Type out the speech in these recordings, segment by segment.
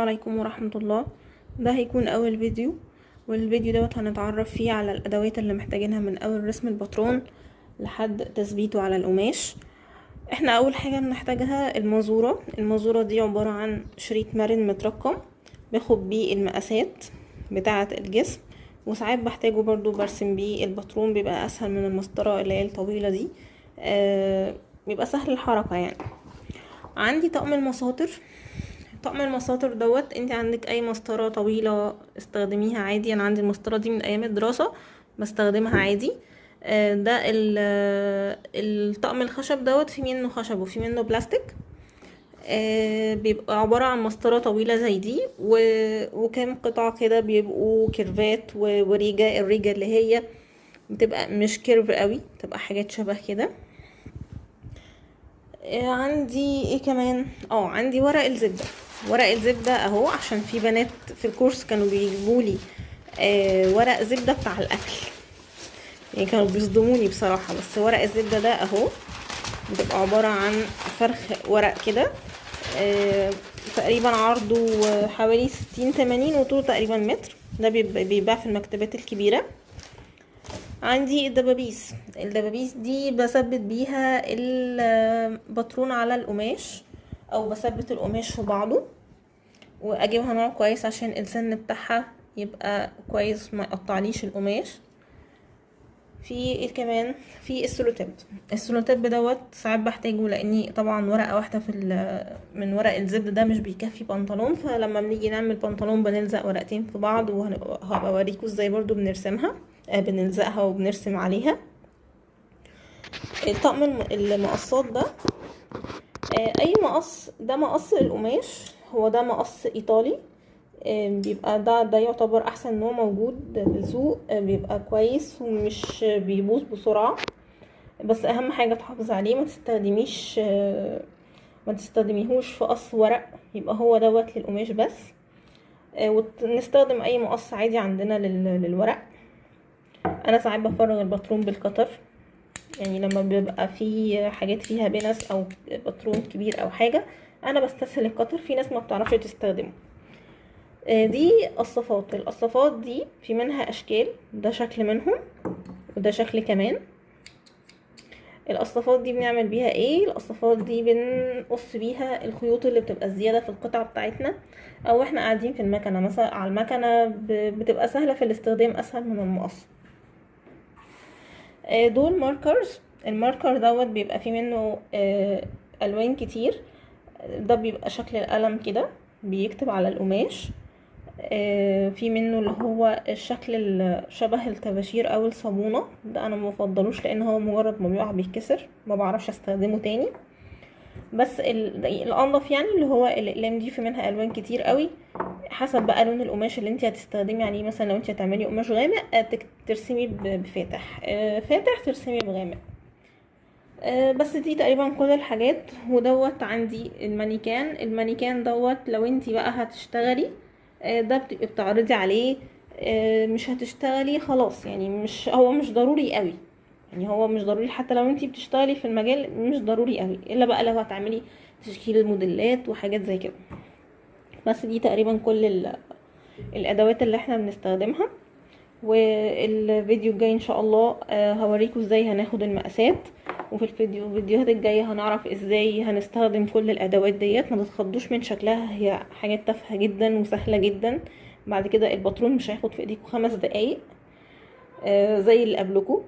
عليكم ورحمة الله. ده هيكون اول فيديو، والفيديو دوت هنتعرف فيه على الادوات اللي محتاجينها من اول رسم الباترون لحد تثبيته على القماش. احنا اول حاجة بنحتاجها المازورة. المازورة دي عبارة عن شريط مرن مترقم باخد بيه المقاسات بتاعة الجسم، وساعات بحتاجه برضو برسم بيه الباترون، بيبقى اسهل من المسطرة اللي هي الطويلة دي، بيبقى سهل الحركة يعني. عندي طقم المساطر. طقم المساطر دوت انت عندك اي مسطرة طويلة استخدميها عادي، انا عندي المسطرة دي من ايام الدراسة بستخدمها عادي. ده الطقم الخشب دوت في منه خشب وفي منه بلاستيك، بيبقى عبارة عن مسطرة طويلة زي دي وكام قطعة كده بيبقوا كيرفات وريجة. الريجة اللي هي بتبقى مش curve قوي، بتبقى حاجات شبه كده. عندي ايه كمان؟ عندي ورق الزبدة. ورق الزبدة اهو، عشان في بنات في الكورس كانوا بيجيبولي ورق زبدة بتاع الاكل، يعني كانوا بيصدموني بصراحة. بس ورق الزبدة ده اهو بتبقى عبارة عن فرخ ورق كده، تقريبا عرضه حوالي 60-80 وطوله تقريبا متر. ده بيتباع في المكتبات الكبيرة. عندي الدبابيس. الدبابيس دي بثبت بيها الباترون على القماش، او بثبت القماش في بعضه، واجيبها نوع كويس عشان السن بتاعها يبقى كويس ما يقطعليش القماش. في ايه كمان؟ في السولوتيب. السولوتيب دوت ساعات بحتاجه، لاني طبعا ورقه واحده من ورق الزبده ده مش بيكفي بنطلون، فلما بنيجي نعمل بنطلون بنلزق ورقتين في بعض، وهبقى اوريكم ازاي برضو بنرسمها، بنلزقها وبنرسم عليها. الطقم المقصات ده، اي مقص، ده مقص القماش، هو ده مقص ايطالي، بيبقى ده يعتبر احسن نوع موجود في السوق، بيبقى كويس ومش بيبوظ بسرعة. بس اهم حاجة تحافظي عليه، ما تستخدميهوش في قص ورق، يبقى هو دوت للقماش بس. ونستخدم اي مقص عادي عندنا للورق. انا ساعات بفرغ الباترون بال cutter، يعني لما بيبقى في حاجات فيها بنس او باترون كبير او حاجة انا بستسهل ال cutter، في ناس ما بتعرفش تستخدمه. دي قصافات. القصافات دي في منها اشكال، ده شكل منهم وده شكل كمان. القصافات دي بنعمل بيها ايه؟ القصافات دي بنقص بيها الخيوط اللي بتبقى زيادة في القطعة بتاعتنا، او احنا قاعدين في المكنة مثلا على المكنة، بتبقى سهلة في الاستخدام، اسهل من المقص. دول markers. ال marker دوت بيبقى فيه منه الوان كتير. ده بيبقى شكل القلم كده بيكتب على القماش. في منه اللي هو الشكل شبه الطباشير او الصابونة، ده انا ما بفضلوش لان هو مجرد ما بيقع بيتكسر، ما بعرفش استخدمه تاني. بس الانضف يعني اللي هو الاقلام دي في منها الوان كتير قوي، حسب بقى لون القماش اللي انت هتستخدمي عليه. مثلا لو انت هتعملي قماش غامق، ترسمي بفاتح، فاتح ترسمي بغامق. بس دي تقريبا كل الحاجات. ودوت عندي المانيكان. المانيكان دوت لو انت بقى هتشتغلي، ده بتبقي بتعرضي عليه، مش هتشتغلي خلاص يعني، مش هو مش ضروري قوي يعني، هو مش ضروري حتى لو انتي بتشتغلي في المجال مش ضروري قوي، الا بقى لو هتعملي تشكيل الموديلات وحاجات زي كده. بس دي تقريبا كل الادوات اللي احنا بنستخدمها. والفيديو الجاي ان شاء الله، هوريكم ازاي هناخد المقاسات، وفي الفيديوهات الجايه هنعرف ازاي هنستخدم كل الادوات ديت. ما تتخضوش من شكلها، هي حاجات تافهه جدا وسهله جدا. بعد كده الباترون مش هياخد في ايديكم 5 دقايق، زي اللي قبلكم.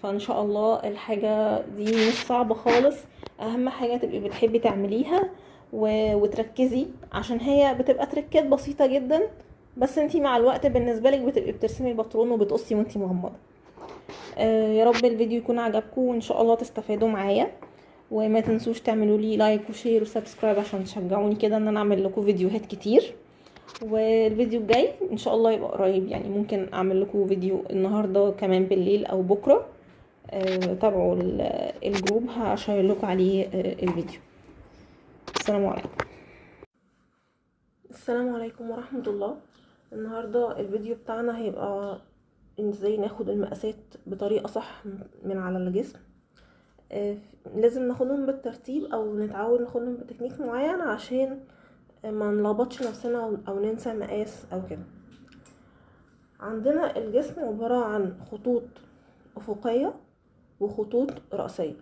فان شاء الله الحاجه دي مش صعبه خالص، اهم حاجه تبقي بتحبي تعمليها وتركزي، عشان هي بتبقى تركات بسيطه جدا، بس انتي مع الوقت بالنسبه لك بتبقي بترسمي الباترون وبتقصي وانتي مغمضه. يا رب الفيديو يكون عجبكم وان شاء الله تستفادوا معايا، وما تنسوش تعملوا لي like و share و subscribe عشان تشجعوني كده ان انا اعمل لكم فيديوهات كتير. والفيديو الجاي ان شاء الله يبقى قريب، يعني ممكن اعمل لكم فيديو النهارده كمان بالليل او بكره. تابعوا ال group هشير لكم عليه الفيديو. السلام عليكم. السلام عليكم ورحمة الله. النهارده الفيديو بتاعنا هيبقى ازاي ناخد المقاسات بطريقة صح من على الجسم. لازم ناخدهم بالترتيب او نتعود ناخدهم بتكنيك معين عشان ما نلخبطش نفسنا او ننسى مقاس او كده. عندنا الجسم عبارة عن خطوط افقية وخطوط رأسية.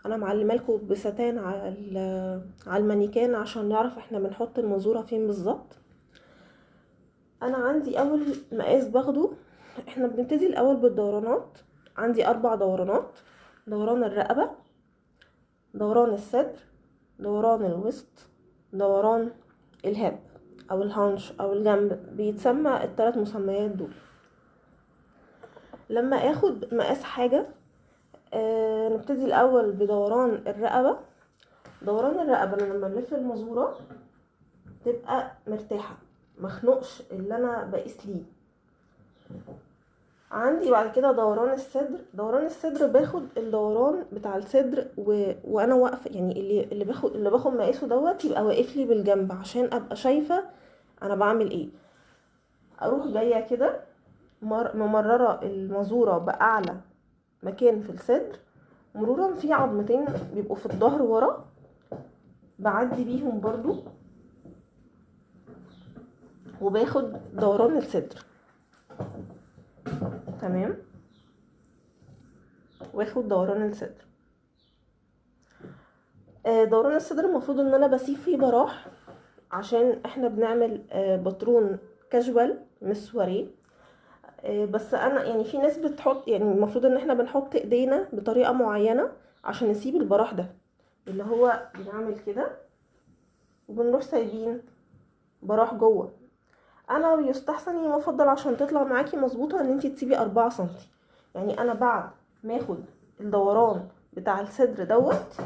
انا معلمه لكم بستان على المانيكان عشان نعرف احنا بنحط المزورة فين بالظبط. انا عندي اول مقاس باخده، احنا بنبتدي الاول بالدورانات. عندي 4 دورانات: دوران الرقبة، دوران الصدر، دوران الوسط، دوران ال hip او الهانش او الجنب، بيتسمى الثلاث مسميات دول. لما اخد مقاس حاجة نبتدي الاول بدوران الرقبة. دوران الرقبة لما نلف المزورة تبقى مرتاحة، مخنوقش اللي انا بقيس ليه. عندي بعد كده دوران الصدر. دوران الصدر باخد الدوران بتاع الصدر وانا واقفة، يعني اللي باخد مقاسه دوت يبقى واقف لي بالجنب عشان ابقى شايفه انا بعمل ايه. اروح جاية كده ممرره المزورة باعلى مكان في الصدر، مرورا في عظمتين بيبقوا في الظهر ورا بعدي بيهم برضو، وباخد دوران الصدر. تمام، واخد دوران الصدر. دوران الصدر المفروض ان انا بسيب فيه براح عشان احنا بنعمل باترون كاجوال مش سواريه. بس انا يعني في ناس بتحط، يعني المفروض ان احنا بنحط ايدينا بطريقة معينة عشان نسيب البراح ده، اللي هو بنعمل كده وبنروح سايبين براح جوه. انا يستحسن يعني افضل عشان تطلع معاكي مظبوطة ان انتي تسيبي 4 سنتي. يعني انا بعد ما اخد الدوران بتاع الصدر دوت،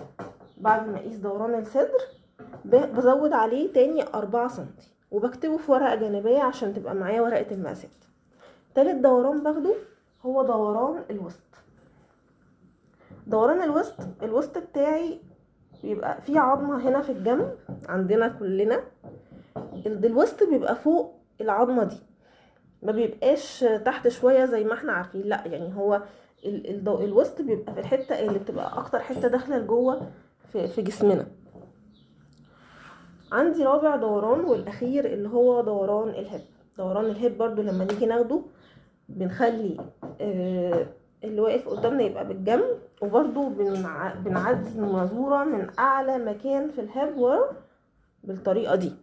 بعد ما اقيس دوران الصدر بزود عليه تاني 4 سنتي، وبكتبه في ورقة جانبيه عشان تبقى معايا ورقة المقاسات. تالت دوران باخده هو دوران الوسط. دوران الوسط، الوسط بتاعي بيبقى فيه عظمه هنا في الجنب عندنا كلنا، الوسط بيبقى فوق العظمة دي، ما بيبقاش تحت شوية زي ما احنا عارفين، لا يعني هو الوسط بيبقى في الحتة اللي بتبقى اكتر حتة داخله لجوه في جسمنا. عندي رابع دوران والاخير اللي هو دوران ال hip. دوران ال hip برضو لما نيجي ناخده بنخلي اللي واقف قدامنا يبقى بالجنب، وبرضو بنعدي المزورة من اعلى مكان في ال hip ورا بالطريقة دي.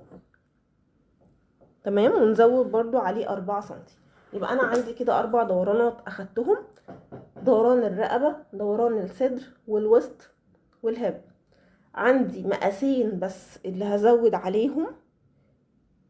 تمام، ونزود برضو عليه 4 سنتي. يبقى انا عندي كده 4 دورانات اخدتهم: دوران الرقبة، دوران الصدر، والوسط، وال hip. عندي مقاسين بس اللي هزود عليهم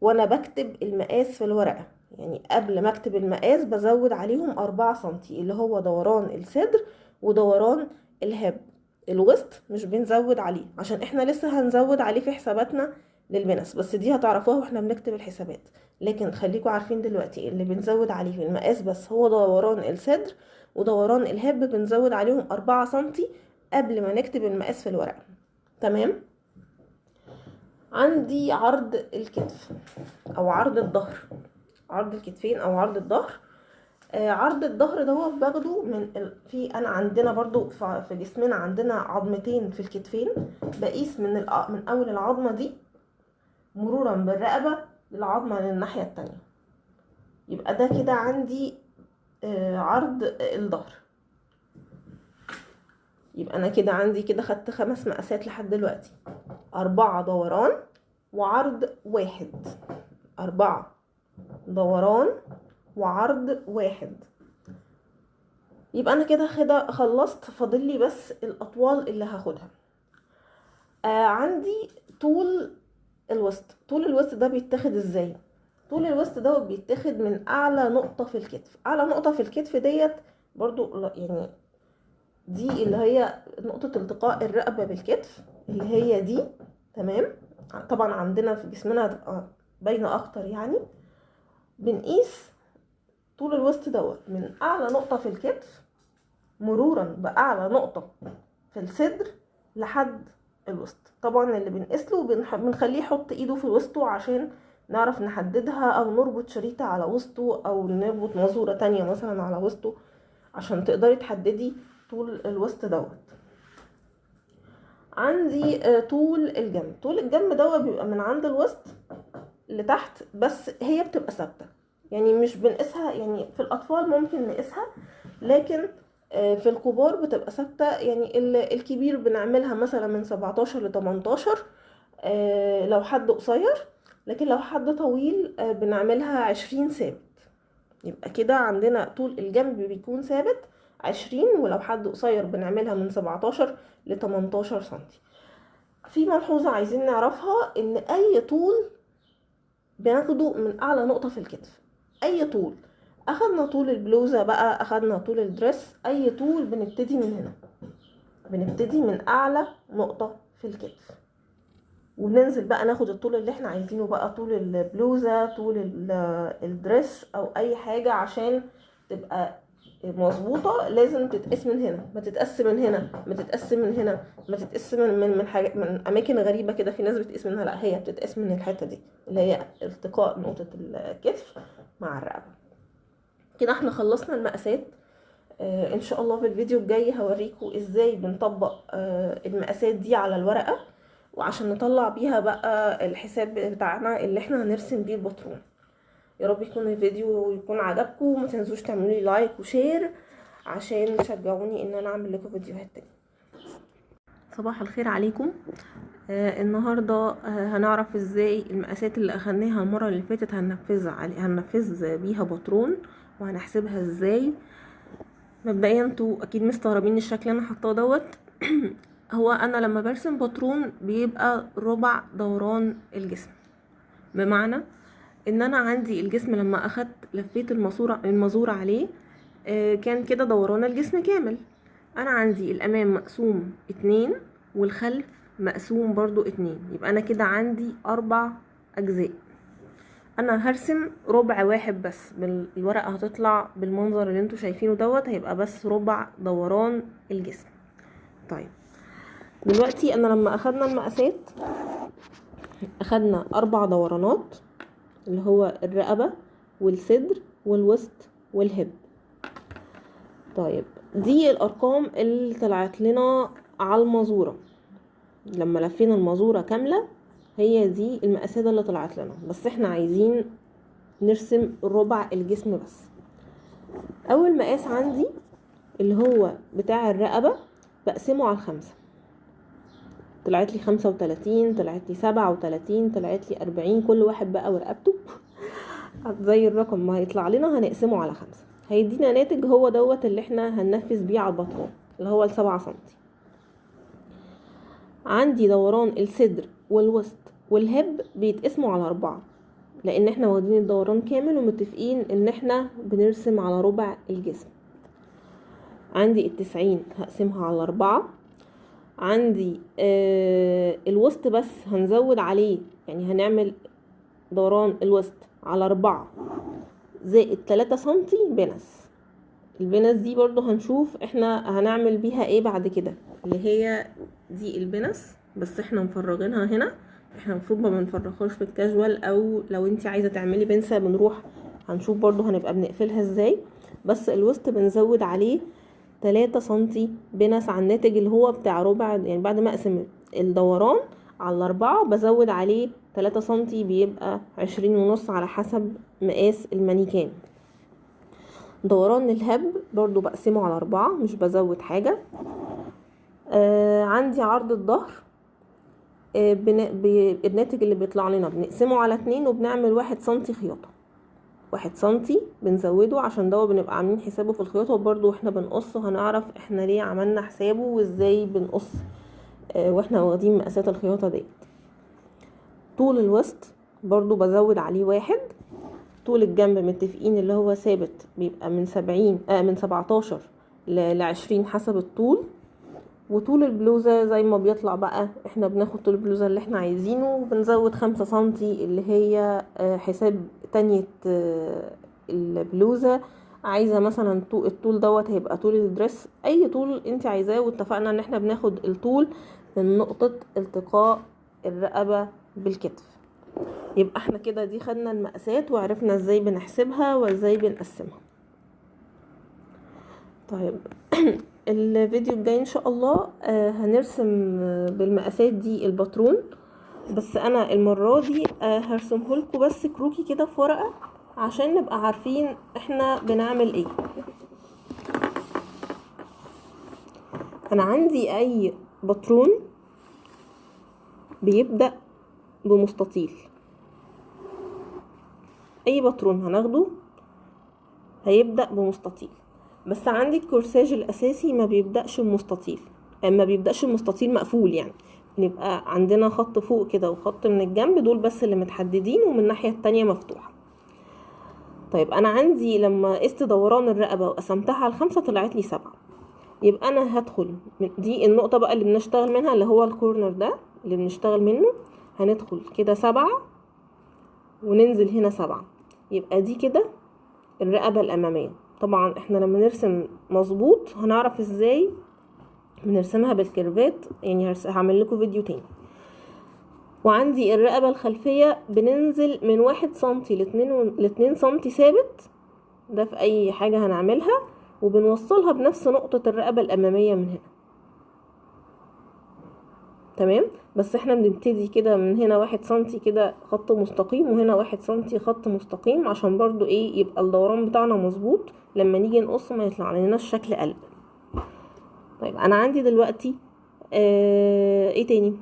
وانا بكتب المقاس في الورقة، يعني قبل ما اكتب المقاس بزود عليهم 4 سنتي، اللي هو دوران الصدر ودوران ال hip. الوسط مش بنزود عليه عشان احنا لسه هنزود عليه في حساباتنا للبنس، بس دي هتعرفوها واحنا بنكتب الحسابات، لكن خليكوا عارفين دلوقتي اللي بنزود عليه في المقاس بس هو دوران الصدر ودوران ال hip، بنزود عليهم 4 سنتي قبل ما نكتب المقاس في الورقة. تمام. عندي عرض الكتف او عرض الظهر، عرض الكتفين او عرض الظهر. عرض الظهر ده باخده من في انا عندنا برضو في جسمنا عندنا عظمتين في الكتفين، بقيس من اول العظمة دي مرورا بالرقبة للعظمة للناحية التانية. يبقى ده كده عندي عرض الظهر. يبقى انا كده عندي كده خدت 5 مقاسات لحد دلوقتي: 4 دوران وعرض 1، 4 دوران وعرض 1. يبقى انا كده خلصت، فاضل لي بس الاطوال اللي هاخدها. عندي طول الوسط. طول الوسط ده بيتاخد ازاي؟ طول الوسط ده بيتاخد من اعلى نقطة في الكتف. اعلى نقطة في الكتف ديت برضو يعني دي اللي هي نقطة التقاء الرقبة بالكتف اللي هي دي. تمام، طبعا عندنا في جسمنا هتبقى باينة اكتر. يعني بنقيس طول الوسط دوت من اعلى نقطة في الكتف مرورا باعلى نقطة في الصدر لحد الوسط. طبعا اللي بنقيس له بنخليه يحط ايده في وسطه عشان نعرف نحددها، او نربط شريطة على وسطه، او نربط مازورة تانية مثلا على وسطه عشان تقدري تحددي طول الوسط دوت. عندي طول الجنب. طول الجنب دوت بيبقى من عند الوسط لتحت، بس هي بتبقى ثابتة، يعني مش بنقيسها. يعني في الاطفال ممكن نقيسها، لكن في الكبار بتبقى ثابتة. يعني الكبير بنعملها مثلا من 17 ل 18 لو حد قصير، لكن لو حد طويل بنعملها 20 ثابت. يبقى كده عندنا طول الجنب بيكون ثابت 20، ولو حد قصير بنعملها من 17 ل 18 سنتي. في ملحوظة عايزين نعرفها، ان اي طول بناخده من اعلى نقطة في الكتف، اي طول اخدنا طول البلوزة بقى، اخدنا طول ال dress، اي طول بنبتدي من هنا، بنبتدي من اعلى نقطة في الكتف، وننزل بقى ناخد الطول اللي احنا عايزينه بقى، طول البلوزة، طول ال dress، او اي حاجة عشان تبقى مظبوطة. لازم تتقاس من هنا، ما تتقاس من هنا، ما تتقاس من هنا، ما تتقاس من حاجة، من اماكن غريبة كده في ناس بتقيس منها، لا هي بتتقاس من الحتة دي اللي هي التقاء نقطة الكتف مع الرقبة. كده احنا خلصنا المقاسات. ان شاء الله في الفيديو الجاي هوريكم ازاي بنطبق المقاسات دي على الورقة، وعشان نطلع بيها بقى الحساب بتاعنا اللي احنا هنرسم بيه الباترون. يا رب يكون الفيديو يكون عجبكم، وما تنسوش تعملوا لي like و share عشان تشجعوني ان انا اعمل لكم فيديوهات تاني. صباح الخير عليكم. النهارده هنعرف ازاي المقاسات اللي اخدناها المرة اللي فاتت هننفذ بيها باترون، وهنحسبها ازاي. مبدئيا انتوا اكيد مستغربين الشكل اللي انا حاطاه دوت. هو انا لما برسم باترون بيبقى ربع دوران الجسم، بمعنى ان انا عندي الجسم لما اخدت لفيت المازوره عليه كان كده دوران الجسم كامل. انا عندي الامام مقسوم 2 والخلف مقسوم برضو 2، يبقى انا كده عندي 4 اجزاء. انا هرسم ربع واحد بس، الورقة هتطلع بالمنظر اللي انتوا شايفينه دوت، هيبقى بس ربع دوران الجسم. طيب دلوقتي انا لما اخدنا المقاسات اخدنا 4 دورانات اللي هو الرقبة والصدر والوسط والهب. طيب دي الارقام اللي طلعت لنا على المازورة لما لفينا المازورة كاملة، هي دي المقاسات اللي طلعت لنا، بس احنا عايزين نرسم ربع الجسم بس. اول مقاس عندي اللي هو بتاع الرقبة بقسمة على 5، طلعت لي 35، طلعت لي 37، طلعت لي 40، كل واحد بقى ورقبته زي الرقم ما هيطلع لنا هنقسمه على 5، هيدينا ناتج هو دوت اللي احنا هننفذ بيه على الباترون اللي هو 7 سنتي. عندي دوران الصدر والوسط والهب بيتقسموا على 4، لان احنا واخدين الدوران كامل ومتفقين ان احنا بنرسم على ربع الجسم. عندي 90 هقسمها على 4. عندي الوسط بس هنزود عليه، يعني هنعمل دوران الوسط على 4 زائد 3 سنتي بنس. البنس دي برضو هنشوف احنا هنعمل بيها ايه بعد كده، اللي هي دي البنس بس احنا مفرغينها هنا، احنا المفروض ما بنفرغهاش في الكاجوال، او لو انت عايزه تعملي بنسه بنروح هنشوف برضو هنبقى بنقفلها ازاي. بس الوسط بنزود عليه 3 سنتي بنس على الناتج اللي هو بتاع ربع، يعني بعد ما اقسم الدوران على 4 بزود عليه 3 سنتي بيبقى 20.5 على حسب مقاس المانيكان. دوران الهب برضو بقسمة على 4 مش بزود حاجة. عندي عرض الظهر الناتج اللي بيطلع لنا بنقسمه على 2 وبنعمل 1 سنتي خياطة، 1 سنتي بنزوده عشان ده بنبقى عاملين حسابه في الخياطة، وبرضو واحنا بنقص هنعرف احنا ليه عملنا حسابه وازاي بنقص واحنا واخدين مقاسات الخياطة ديت. طول الوسط برضو بزود عليه 1. طول الجنب متفقين اللي هو ثابت بيبقى من 70 من 17 ل 20 حسب الطول. وطول البلوزة زي ما بيطلع بقى احنا بناخد طول البلوزة اللي احنا عايزينه وبنزود 5 سنتي اللي هي حساب تانية البلوزة. عايزة مثلا الطول دوت هيبقى طول الدرس، اي طول انت عايزاه، واتفقنا ان احنا بناخد الطول من نقطة التقاء الرقبة بالكتف. يبقى احنا كده دي خدنا المقاسات وعرفنا ازاي بنحسبها وازاي بنقسمها. طيب الفيديو الجاي ان شاء الله هنرسم بالمقاسات دي الباترون، بس انا المرة دي هرسمه لكم بس كروكي كده في ورقة عشان نبقى عارفين احنا بنعمل ايه. انا عندي اي باترون بيبدأ بمستطيل، اي باترون هناخده هيبدأ بمستطيل، بس عندي الكورساج الاساسي ما بيبدأش بمستطيل، ما بيبدأش بمستطيل مقفول، يعني نبقى عندنا خط فوق كده وخط من الجنب، دول بس اللي متحددين، ومن الناحية التانية مفتوحة. طيب انا عندي لما قست دوران الرقبة وقسمتها على 5 طلعت لي 7، يبقى انا هدخل من دي النقطة بقى اللي بنشتغل منها اللي هو الكورنر ده اللي بنشتغل منه، هندخل كده 7 وننزل هنا 7، يبقى دي كده الرقبة الأمامية. طبعا احنا لما نرسم مظبوط هنعرف ازاي بنرسمها بالكيرفات، يعني هعمل لكم فيديو تاني. وعندي الرقبة الخلفية بننزل من 1 سنتي لاتنين سنتي ثابت، ده في أي حاجة هنعملها، وبنوصلها بنفس نقطة الرقبة الأمامية من هنا. تمام، بس احنا بنبتدي كده من هنا 1 سنتي كده خط مستقيم، وهنا 1 سنتي خط مستقيم، عشان برضو ايه يبقى الدوران بتاعنا مظبوط لما نيجي نقص ما يطلع لنا الشكل قلب. طيب انا عندي دلوقتي ايه تاني؟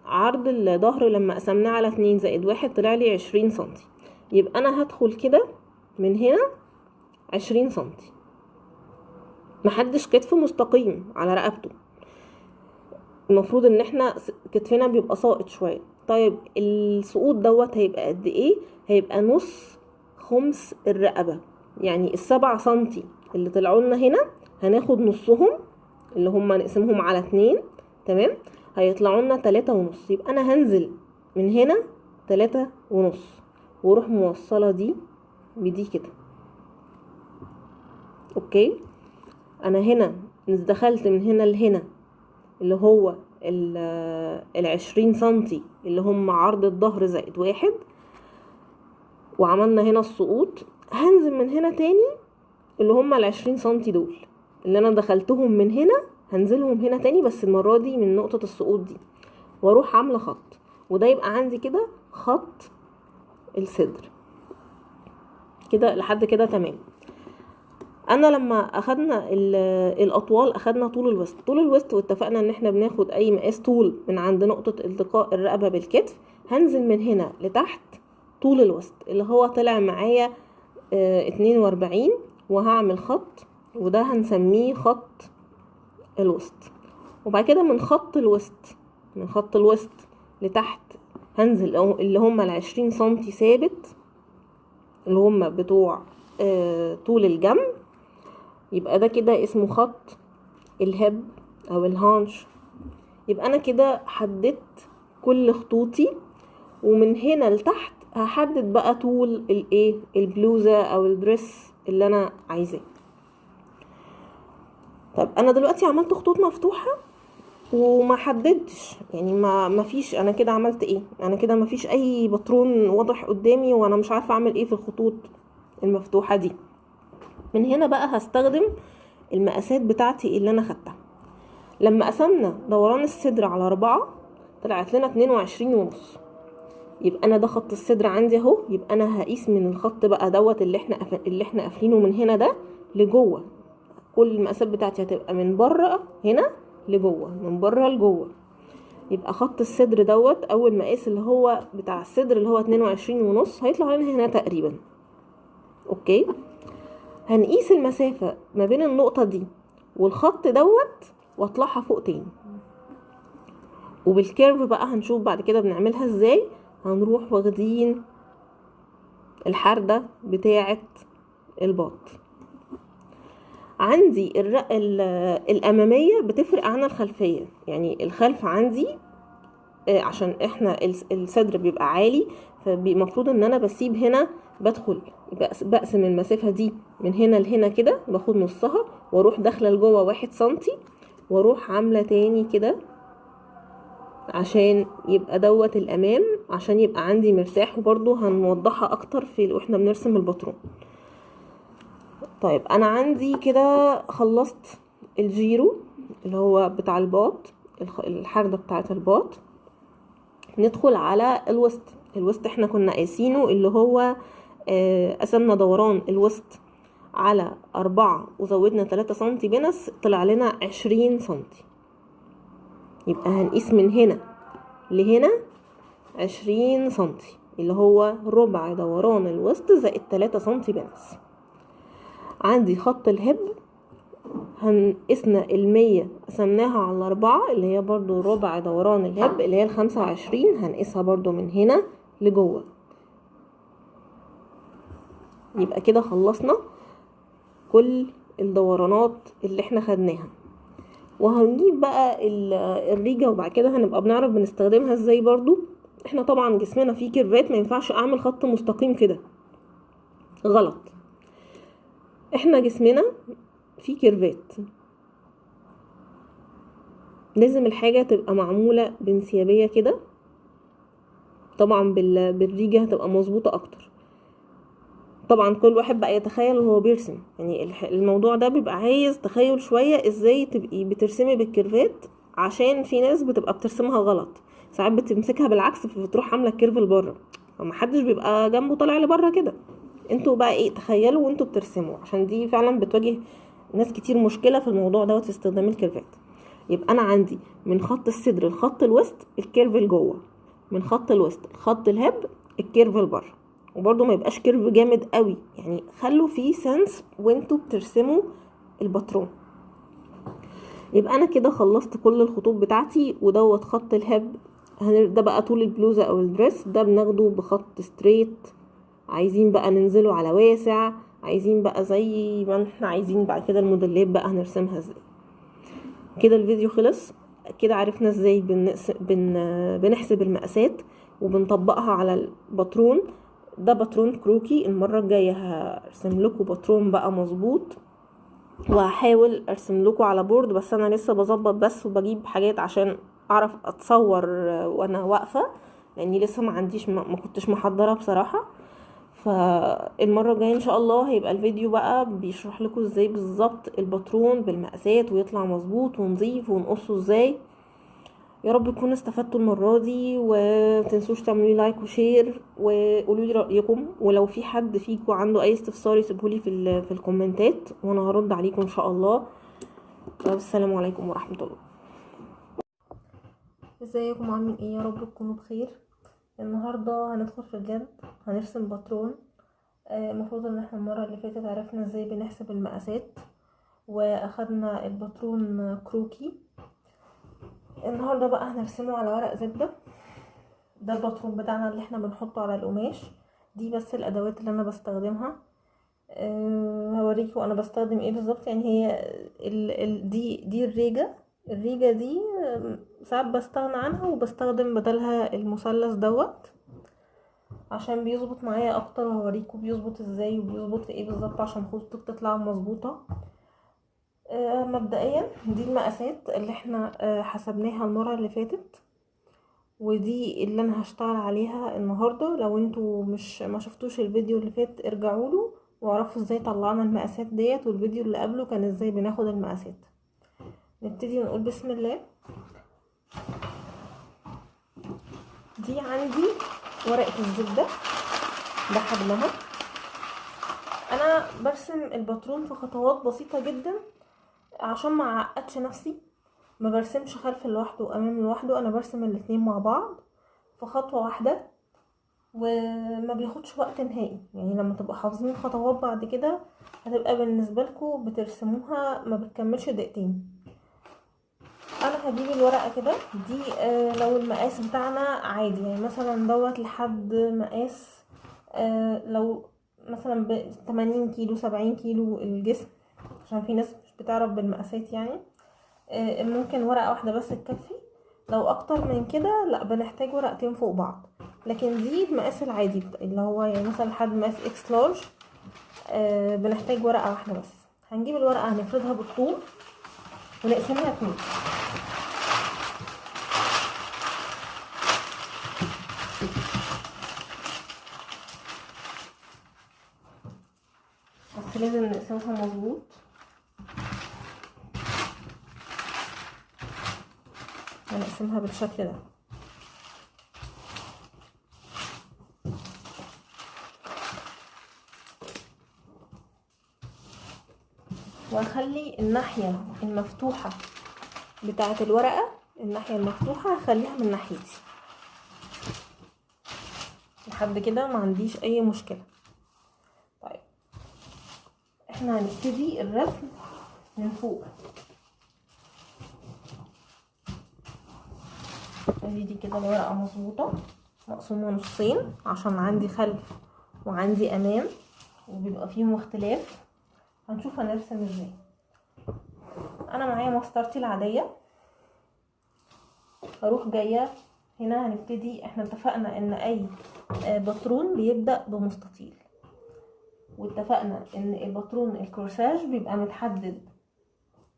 عرض الظهر لما قسمناه على 2 زائد 1 طلع لي 20 سنتي، يبقى انا هدخل كده من هنا 20 سنتي. محدش كتف مستقيم على رقبته، المفروض ان احنا كتفنا بيبقى ساقط شوية. طيب السقوط دوت هيبقى قد ايه؟ هيبقى نص خمس الرقبة، يعني 7 سنتي اللي طلعوا لنا هنا هناخد نصهم اللي هم نقسمهم على 2، تمام، هيطلعوا لنا 3.5. يبقى انا هنزل من هنا 3.5 واروح موصله دي بدي كده. okay، انا هنا دخلت من هنا لهنا اللي هو 20 سنتي اللي هم عرض الظهر زائد 1، وعملنا هنا السقوط. هنزل من هنا تاني اللي هم 20 سنتي دول اللي انا دخلتهم من هنا، هنزلهم هنا تاني بس المرة دي من نقطة السقوط دي، واروح عاملة خط، وده يبقى عندي كده خط الصدر كده لحد كده. تمام. انا لما اخدنا الاطوال اخدنا طول الوسط، طول الوسط، واتفقنا ان احنا بناخد اي مقاس طول من عند نقطة التقاء الرقبة بالكتف. هنزل من هنا لتحت طول الوسط اللي هو طلع معايا 42، وهعمل خط، وده هنسميه خط الوسط. وبعد كده من خط الوسط، من خط الوسط لتحت هنزل اللي هما 20 سنتي ثابت اللي هما بتوع طول الجنب، يبقى ده كده اسمه خط الهب او الهانش. يبقى انا كده حددت كل خطوطي، ومن هنا لتحت هحدد بقى طول الايه البلوزة او الدريس اللي انا عايزاه. طب انا دلوقتي عملت خطوط مفتوحة وما حددتش، يعني ما فيش، انا كده عملت ايه؟ انا كده ما فيش اي باترون واضح قدامي، وانا مش عارفة اعمل ايه في الخطوط المفتوحة دي. من هنا بقى هستخدم المقاسات بتاعتي اللي انا خدتها. لما قسمنا دوران الصدر على 4 طلعت لنا 22.5، يبقى انا ده خط الصدر عندي اهو. يبقى انا هقيس من الخط بقى دوت اللي احنا قافلينه من هنا ده لجوه، كل المقاسات بتاعتي هتبقى من بره هنا لجوه، من بره لجوه. يبقى خط الصدر دوت اول مقاس اللي هو بتاع الصدر اللي هو 22.5 هيطلع لنا هنا تقريبا. okay، هنقيس المسافة ما بين النقطة دي والخط دوت واطلعها فوق تاني، وبال curve بقى هنشوف بعد كده بنعملها ازاي. هنروح واخدين الحردة بتاعة الباط. عندي الأمامية بتفرق عن الخلفية، يعني الخلف عندي عشان احنا الصدر بيبقى عالي، فالمفروض ان انا بسيب هنا، بدخل بقسم المسافة دي من هنا لهنا كده، باخد نصها واروح داخلة لجوه 1 سنتي، واروح عاملة تاني كده عشان يبقى دوت الامام، عشان يبقى عندي مرتاح. وبرضو هنوضحها اكتر في واحنا بنرسم الباترون. طيب انا عندي كده خلصت الجيرو اللي هو بتاع الباط، الحردة بتاعة الباط. ندخل على الوسط. الوسط احنا كنا قايسينه اللي هو قسمنا دوران الوسط على 4 وزودنا 3 سنتي بنس، طلع لنا 20 سنتي. يبقى هنقيس من هنا لهنا 20 سنتي اللي هو ربع دوران الوسط زائد 3 سنتي بنس. عندي خط ال hip هنقسنا 100 قسمناها على 4 اللي هي برضو ربع دوران ال hip اللي هي 25، هنقيسها برضو من هنا لجوه. يبقى كده خلصنا كل الدورانات اللي احنا خدناها. وهنجيب بقى الريجة وبعد كده هنبقى بنعرف بنستخدمها ازاي. برضو احنا طبعا جسمنا فيه كيرفات، ما ينفعش اعمل خط مستقيم كده، غلط. احنا جسمنا فيه كيرفات، لازم الحاجة تبقى معمولة بانسيابية كده. طبعا بالريجة هتبقى مظبوطة اكتر. طبعا كل واحد بقى يتخيل وهو بيرسم، يعني الموضوع ده بيبقى عايز تخيل شوية ازاي تبقي بترسمي بالكيرفات، عشان في ناس بتبقى بترسمها غلط، ساعات بتمسكها بالعكس فبتروح عاملة ال curve لبره، فمحدش بيبقى جنبه طالع لبره كده. انتوا بقى ايه، تخيلوا وانتوا بترسموا، عشان دي فعلا بتواجه ناس كتير مشكلة في الموضوع دوت في استخدام الكيرفات. يبقى انا عندي من خط الصدر لخط الوسط ال curve لجوه، من خط الوسط لخط ال hip ال curve لبره، وبرده ما يبقاش curve جامد قوي، يعني خلوا فيه sense وانتوا بترسموا الباترون. يبقى انا كده خلصت كل الخطوط بتاعتي. ودوت خط ال hip، ده بقى طول البلوزة او ال dress، ده بناخده بخط straight. عايزين بقى ننزله على واسع، عايزين بقى زي ما احنا عايزين. بعد كده الموديلات بقى هنرسمها ازاي. كده الفيديو خلص. كده عرفنا ازاي بنحسب المقاسات وبنطبقها على الباترون. ده باترون كروكي. المرة الجاية هرسم لكم باترون بقى مظبوط، وهحاول ارسم لكم على board، بس انا لسه بظبط بس وبجيب حاجات عشان اعرف اتصور وانا واقفة، لاني لسه ما عنديش، ما كنتش محضرة بصراحة. فالمرة الجاية ان شاء الله هيبقى الفيديو بقى بيشرح لكم ازاي بالظبط الباترون بالمقاسات ويطلع مظبوط ونظيف ونقصه ازاي. يا رب تكونوا استفدتوا المرة دي، ومتنسوش تعملوا لي like و share وقولوا لي رأيكم، ولو في حد فيكم عنده اي استفسار يسيبهولي في الكومنتات وانا هرد عليكم ان شاء الله. والسلام عليكم ورحمة الله. ازيكم عاملين ايه؟ يا رب تكونوا بخير. النهارده هندخل في الجد، هنرسم باترون. المفروض ان احنا المرة اللي فاتت عرفنا ازاي بنحسب المقاسات واخدنا الباترون كروكي. النهارده بقى هنرسمه على ورق زبدة. ده الباترون بتاعنا اللي احنا بنحطه على القماش. دي بس الادوات اللي انا بستخدمها. هوريكم انا بستخدم ايه بالظبط. يعني هي ال دي الريجه. الريجه دي ساعات بستغنى عنها وبستخدم بدلها المثلث دوت عشان بيظبط معايا اكتر، وهوريكم بيظبط ازاي وبيظبط في ايه بالظبط عشان خطوطك تطلع مظبوطة. مبدئيا دي المقاسات اللي احنا حسبناها المرة اللي فاتت، ودي اللي انا هشتغل عليها النهارده. لو انتوا مش ما شفتوش الفيديو اللي فات ارجعوا له واعرفوا ازاي طلعنا المقاسات ديت، والفيديو اللي قبله كان ازاي بناخد المقاسات. نبتدي نقول بسم الله. دي عندي ورقة الزبدة، ده حجمها. انا برسم الباترون في خطوات بسيطة جدا عشان ما اعقدش نفسي، ما برسمش خلف لوحده وامام لوحده، انا برسم الاتنين مع بعض في خطوة واحدة، وما بياخدش وقت نهائي. يعني لما تبقوا حافظين الخطوات بعد كده هتبقى بالنسبة لكم بترسموها ما بتكملش دقيقتين. انا هجيب الورقة كده دي، لو المقاس بتاعنا عادي، يعني مثلا دوت لحد مقاس لو مثلا ب 80 كيلو 70 كيلو الجسم، عشان في ناس مش بتعرف بالمقاسات يعني، ممكن ورقة واحدة بس تكفي. لو اكتر من كده لا بنحتاج ورقتين فوق بعض، لكن دي المقاس العادي اللي هو يعني مثلا لحد مقاس X large بنحتاج ورقة واحدة بس. هنجيب الورقة هنفردها بالطول ونقسمها اتنين. بس لازم نقسمها مظبوط. هنقسمها بالشكل ده. واخلي الناحية المفتوحة بتاعة الورقة، الناحية المفتوحة هخليها من ناحيتي. لحد كده ما عنديش اي مشكلة. طيب احنا هنبتدي الرسم من فوق. ادي دي كده الورقة مظبوطة مقسومة نصين عشان عندي خلف وعندي امام وبيبقى فيهم اختلاف. هنشوف هنرسم ازاي. انا معايا مسطرتي العادية، هروح جاية هنا. هنبتدي، احنا اتفقنا ان اي باترون بيبدأ بمستطيل، واتفقنا ان الباترون الكورساج بيبقى متحدد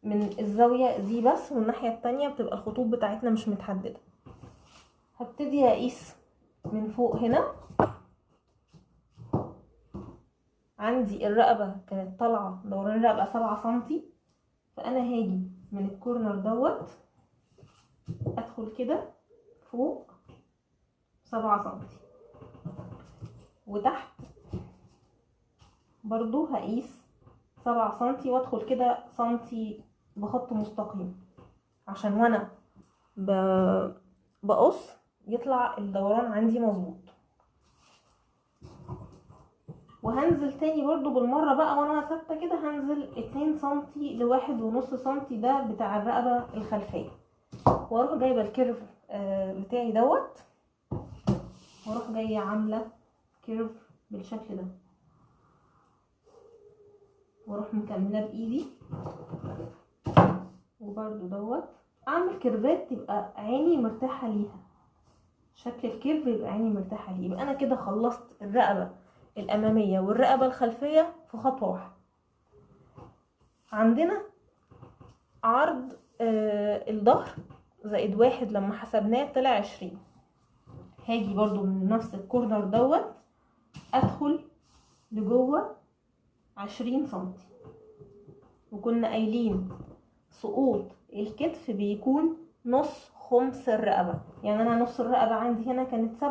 من الزاوية دي بس، والناحية التانية بتبقى الخطوط بتاعتنا مش متحددة. هبتدي اقيس من فوق هنا. عندي الرقبة كانت طالعة دوران الرقبة 7 سنتي، فانا هاجي من ال corner دوت ادخل كده فوق 7 سنتي، وتحت برضو هقيس 7 سنتي وادخل كده سنتي بخط مستقيم عشان وانا بقص يطلع الدوران عندي مظبوط. وهنزل تاني برضو بالمرة بقى وانا ثابتة كده، هنزل 2 سنتي ل1.5 سنتي ده بتاع الرقبة الخلفية، واروح جايبة ال curve بتاعي دوت، واروح جاية عاملة curve بالشكل ده، واروح مكملة بايدي، وبرضو دوت اعمل curve ات تبقى عيني مرتاحة ليها، شكل ال curve يبقى عيني مرتاحة ليه. يبقى انا كده خلصت الرقبة الامامية والرقبة الخلفية في خطوة واحدة. عندنا عرض الظهر زائد 1 لما حسبناه طلع 20. هاجي برضو من نفس ال corner دوت ادخل لجوه 20 سنتي، وكنا قايلين سقوط الكتف بيكون نص خمس الرقبة، يعني انا نص الرقبة عندي هنا كانت 7،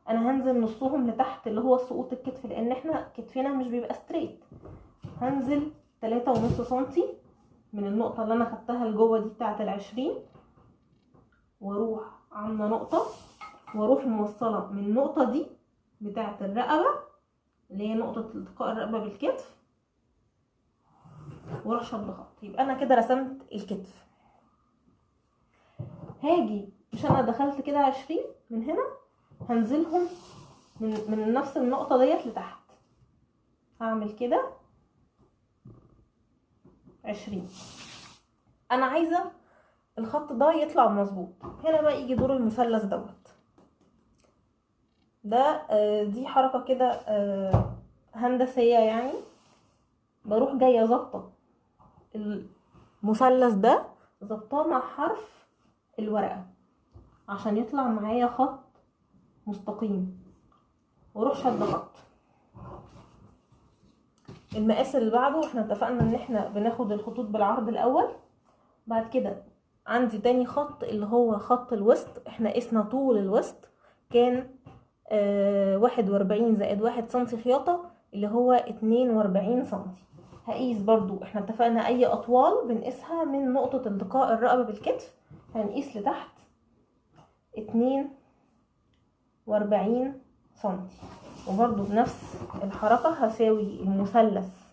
انا هنزل نصهم لتحت اللي هو سقوط الكتف، لان احنا كتفنا مش بيبقى straight. هنزل 3.5 سنتي من النقطة اللي انا خدتها لجوه دي بتاعة 20، واروح عاملة نقطة، واروح موصلة من النقطة دي بتاعة الرقبة اللي هي نقطة التقاء الرقبة بالكتف، واروح شد خط. يبقى انا كده رسمت الكتف. هاجي مش انا دخلت كده 20 من هنا، هنزلهم من نفس النقطة ديت لتحت، هعمل كده 20. انا عايزة الخط ده يطلع مظبوط. هنا بقى يجي دور المثلث دوت ده، دي حركة كده هندسية يعني. بروح جاية ظابطة المثلث ده، ظبطاه مع حرف الورقة عشان يطلع معايا خط مستقيم، واروح شد خط. المقاس اللي بعده احنا اتفقنا ان احنا بناخد الخطوط بالعرض الاول، بعد كده عندي تاني خط اللي هو خط الوسط. احنا قسنا طول الوسط كان 41 زائد 1 سنتي خياطة اللي هو 42 سنتي. هقيس برضو، احنا اتفقنا اي اطوال بنقيسها من نقطة التقاء الرقبة بالكتف، هنقيس لتحت 42 سنتي، وبرضو بنفس الحركة هساوي المثلث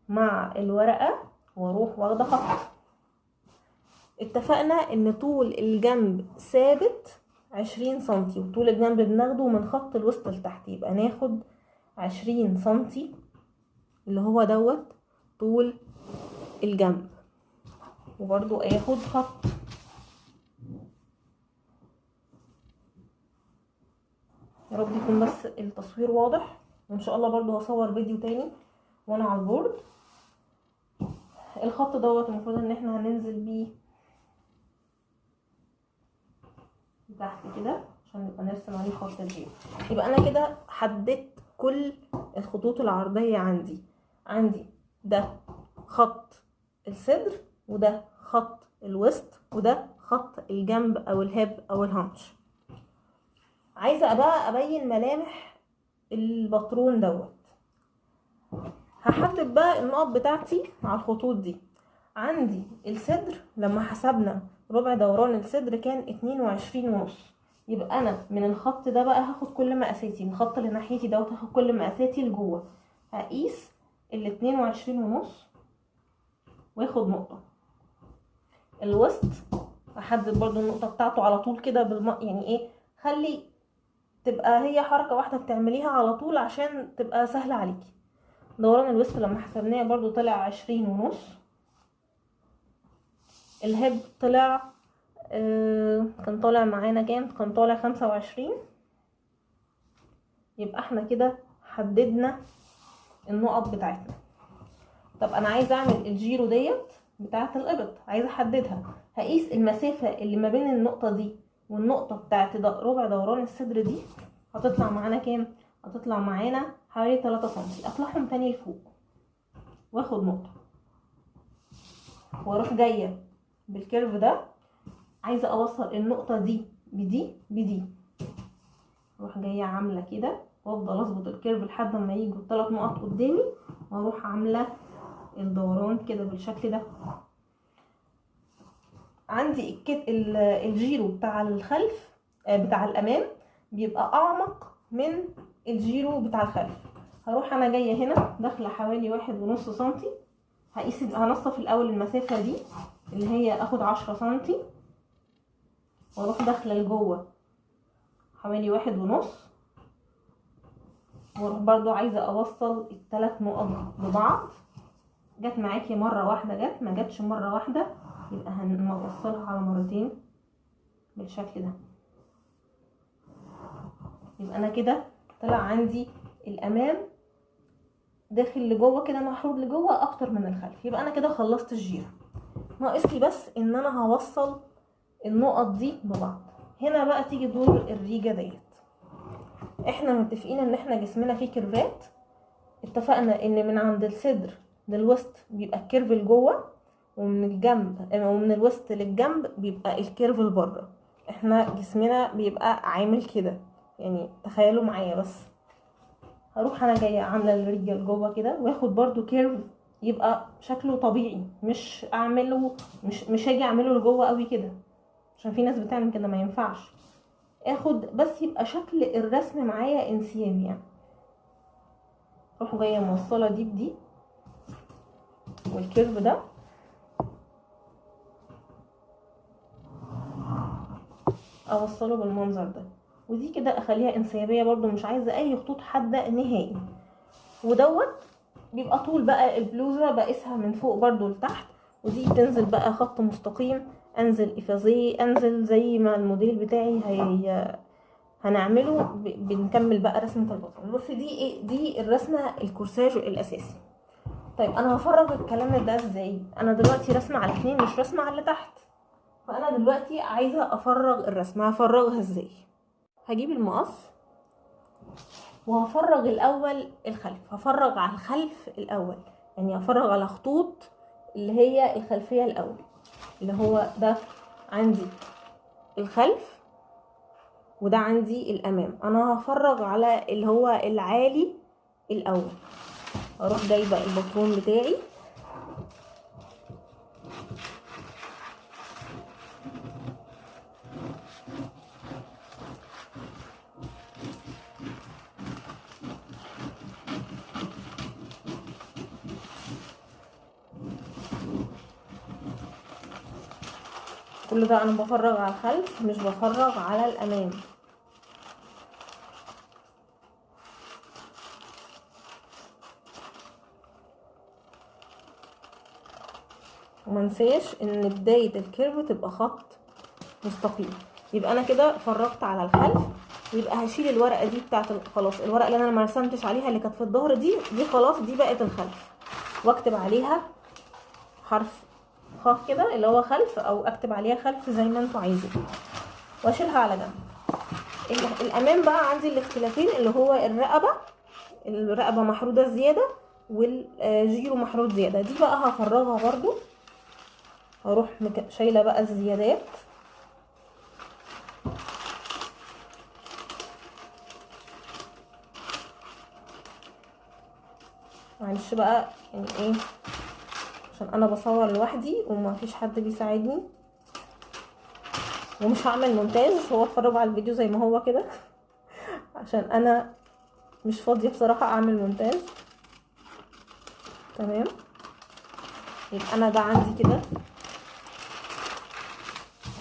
مع الورقة واروح واخدة خط. اتفقنا ان طول الجنب ثابت 20 سنتي، وطول الجنب بناخده من خط الوسط لتحت، يبقى ناخد 20 سنتي اللي هو دوت طول الجنب، وبرضو اخد خط. يا رب يكون بس التصوير واضح، وان شاء الله برضو هصور فيديو تاني وانا على ال board. الخط دوت المفروض ان احنا هننزل بيه تحت كده عشان نبقى نرسم عليه خط الجيب. يبقى انا كده حددت كل الخطوط العرضية عندي. عندي ده خط الصدر، وده خط الوسط، وده خط الجنب او ال hip او الهانش. عايزة بقى ابين ملامح الباترون دوت. هحدد بقى النقط بتاعتي على الخطوط دي. عندي الصدر لما حسبنا ربع دوران الصدر كان 22.5، يبقى انا من الخط ده بقى هاخد كل مقاساتي، من الخط اللي ناحيتي دوت هاخد كل مقاساتي لجوه، هقيس ال 22.5 واخد نقطة. الوسط احدد برضو النقطة بتاعته على طول كده يعني ايه، خلي تبقى هي حركة واحدة بتعمليها على طول عشان تبقى سهلة عليكي. دوران الوسط لما حسبناه برضو طلع 20.5. الهب طلع كان طالع معانا كام؟ كان طالع 25. يبقى احنا كده حددنا النقط بتاعتنا. طب انا عايزه اعمل الجيرو ديت بتاعه الابط، عايزه احددها، هقيس المسافة اللي ما بين النقطة دي والنقطة بتاعه ربع دوران الصدر دي، هتطلع معانا كام؟ هتطلع معانا حوالي 3 سم. اطلعهم تاني لفوق واخد نقطة، واروح جاية بال curve ده، عايزه اوصل النقطة دي بدي بدي، اروح جاية عامله كده وافضل اظبط ال curve لحد ما يجوا الثلاث نقط قدامي، واروح عامله الدوران كده بالشكل ده. عندي الجيرو بتاع الخلف بتاع الامام بيبقى اعمق من الجيرو بتاع الخلف. هروح انا جاية هنا داخله حوالي 1.5 سنتي، هقيس، هنصف الاول المسافة دي اللي هي اخد 10 سنتي، واروح داخله لجوه حوالي 1.5، واروح برضو عايزه اوصل الثلاث نقط ببعض. جت معاكي مرة واحدة، جت ما جاتش مرة واحدة يبقى هنوصلها على مرتين بالشكل ده. يبقى انا كده طلع عندي الامام داخل لجوه كده محرود لجوه اكتر من الخلف. يبقى انا كده خلصت الجيرو، ناقص لي بس ان انا هوصل النقط دي ببعض. هنا بقى تيجي دور الريجه ديت. احنا متفقين ان احنا جسمنا فيه curve ات، اتفقنا ان من عند الصدر للوسط بيبقى ال curve لجوه، ومن الجنب ومن الوسط للجنب بيبقى ال curve لبره. احنا جسمنا بيبقى عامل كده، يعني تخيلوا معايا بس. هروح انا جاية عامله الرجل لجوه كده، واخد برضو curve يبقى شكله طبيعي، مش اعمله مش هاجي اعمله لجوه قوي كده، عشان في ناس بتعمل كده ما ينفعش. اخد بس يبقى شكل الرسم معايا انسيابي يعني. اروح جاية موصله دي بدي وال curve ده، اوصله بالمنظر ده، ودي كده اخليها انسيابيه برضو، مش عايزه اي خطوط حادة نهائي. ودوت بيبقى طول بقى البلوزة بقيسها من فوق برضو لتحت، ودي تنزل بقى خط مستقيم، انزل افازيه، انزل زي ما الموديل بتاعي هي هنعمله. بنكمل بقى رسمه البطن. بصي دي ايه؟ دي الرسمة الكورساج الاساسي. طيب انا هفرغ الكلام ده ازاي؟ انا دلوقتي رسمه على اتنين مش رسمه على اللي تحت، فانا دلوقتي عايزه افرغ الرسمة. هفرغها ازاي؟ هجيب المقص وهفرغ الاول الخلف، هفرغ على الخلف الاول، يعني هفرغ على خطوط اللي هي الخلفية الاول، اللي هو ده عندي الخلف وده عندي الامام. انا هفرغ على اللي هو العالي الاول. اروح جايبه الباترون بتاعي، كل ده انا بفرغ على الخلف مش بفرغ على الامام. ومنساش ان بداية ال curve تبقى خط مستقيم. يبقى انا كده فرغت على الخلف، ويبقى هشيل الورقة دي بتاعت خلاص، الورقة اللي انا ما رسمتش عليها اللي كانت في الظهر دي خلاص دي بقت الخلف، واكتب عليها حرف خ كده اللي هو خلف، او اكتب عليها خلف زي ما انتوا عايزين، واشيلها على جنب. الامام بقى عندي الاختلافين اللي هو الرقبة، الرقبة محروده زيادة والجيرو محرود زيادة، دي بقى هفرغها برضو. هروح شايله بقى الزيادات، معلش بقى يعني ايه، عشان انا بصور لوحدي وما فيش حد بيساعدني، ومش هعمل مونتاج، هو اتفرجوا على الفيديو زي ما هو كده عشان انا مش فاضية بصراحة اعمل مونتاج. تمام، يبقى انا ده عندي كده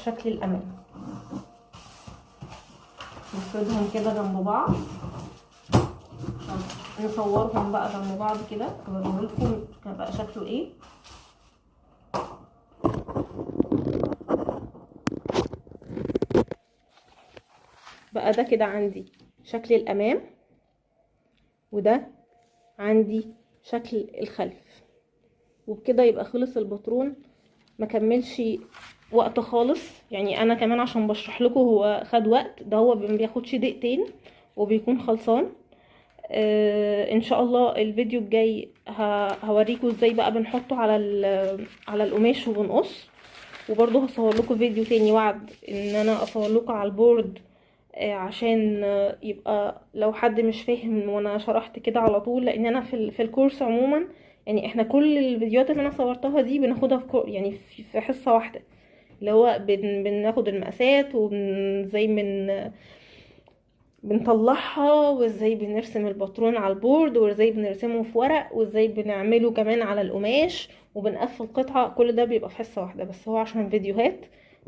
شكل الامام. نفردهم كده جنب بعض عشان نصورهم بقى جنب بعض كده، اوريهولكم بقى شكله ايه. بقى ده كده عندي شكل الامام، وده عندي شكل الخلف. وبكده يبقى خلص الباترون، ما كملش وقت خالص. يعني انا كمان عشان بشرح لكم هو خد وقت، ده هو ما بياخدش دقيقتين وبيكون خلصان. ان شاء الله الفيديو الجاي هوريكم ازاي بقى بنحطه على على القماش وبنقص، وبرضه هصور لكم فيديو تاني، وعد ان انا اصور لكم على ال board، عشان يبقى لو حد مش فاهم وانا شرحت كده على طول. لان انا في الكورس عموما يعني احنا كل الفيديوهات اللي انا صورتها دي بناخدها في يعني في حصة واحدة، اللي هو بناخد المقاسات وازاي بنطلعها، وازاي بنرسم الباترون على ال board، وازاي بنرسمه في ورق، وازاي بنعمله كمان على القماش، وبنقفل قطعة. كل ده بيبقى في حصة واحدة، بس هو عشان فيديوهات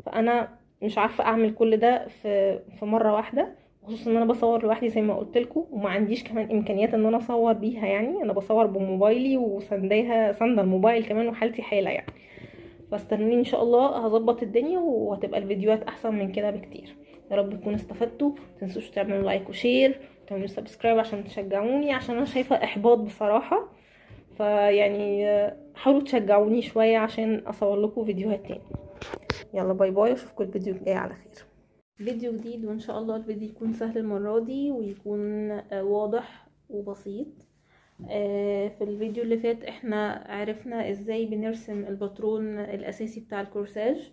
فانا مش عارفة اعمل كل ده في مرة واحدة، خصوصا ان انا بصور لوحدي زي ما قلت لكم، وما عنديش كمان امكانيات ان انا اصور بيها. يعني انا بصور بموبايلي وسنداها سند الموبايل كمان، وحالتي حالة يعني. فاستنوني ان شاء الله هظبط الدنيا وهتبقى الفيديوهات احسن من كده بكتير. يا رب تكونوا استفدتوا، متنسوش تعملوا like و share وتعملوا subscribe عشان تشجعوني، عشان انا شايفة احباط بصراحة، فيعني حاولوا تشجعوني شوية عشان اصور لكم فيديوهات تاني. يلا bye bye، واشوفكم الفيديو الجاي على خير. فيديو جديد، وان شاء الله الفيديو يكون سهل المرة دي ويكون واضح وبسيط. في الفيديو اللي فات احنا عرفنا ازاي بنرسم الباترون الاساسي بتاع الكورساج،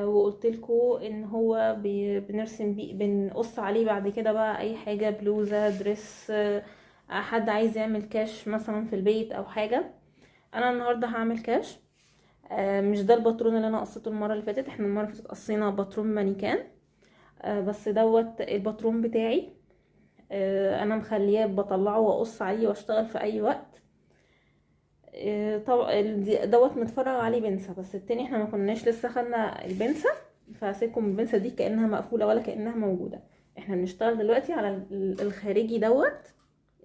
وقلت لكم ان هو بنرسم بيه، بنقص عليه بعد كده بقى اي حاجة، بلوزة، dress، حد عايز يعمل كاش مثلا في البيت او حاجة. انا النهاردة هعمل كاش، مش ده الباترون اللي انا قصيته المرة اللي فاتت. احنا المرة اللي فاتت قصينا باترون مانيكان، بس دوت الباترون بتاعي، انا مخلياه بطلعه واقص عليه واشتغل في اي وقت. طبعا دوت متفرغ عليه بنسة، بس التاني احنا ما كناش لسه خدنا البنسة، فسيبكم البنسة دي كأنها مقفولة ولا كأنها موجودة. احنا بنشتغل دلوقتي على الخارجي دوت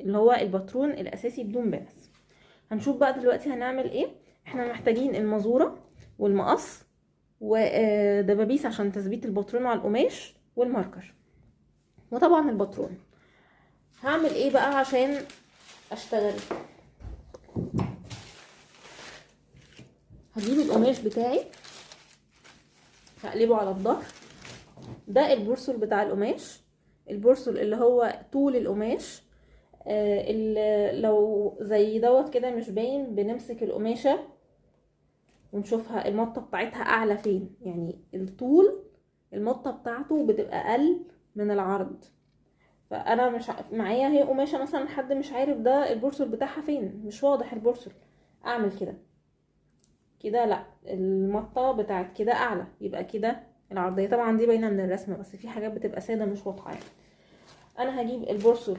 اللي هو الباترون الاساسي بدون بنس. هنشوف بقى دلوقتي هنعمل ايه. احنا محتاجين المزورة والمقص ودبابيس عشان تثبيت الباترون على القماش، وال marker، وطبعا الباترون. هعمل ايه بقى عشان اشتغل؟ هجيب القماش بتاعي هقلبه على الظهر. ده البرسل بتاع القماش، البرسل اللي هو طول القماش، اللي لو زي دوت كده مش باين، بنمسك القماشة ونشوفها المطة بتاعتها اعلى فين، يعني الطول المطة بتاعته بتبقى اقل من العرض. فانا مش معايا هي قماشة مثلا حد مش عارف ده البرسل بتاعها فين، مش واضح البرسل، اعمل كده كده، لا المطة بتاعت كده اعلى، يبقى كده العرضية. طبعا دي باينة من الرسمة، بس في حاجات بتبقى سادة مش واضحة يعني. انا هجيب البرسل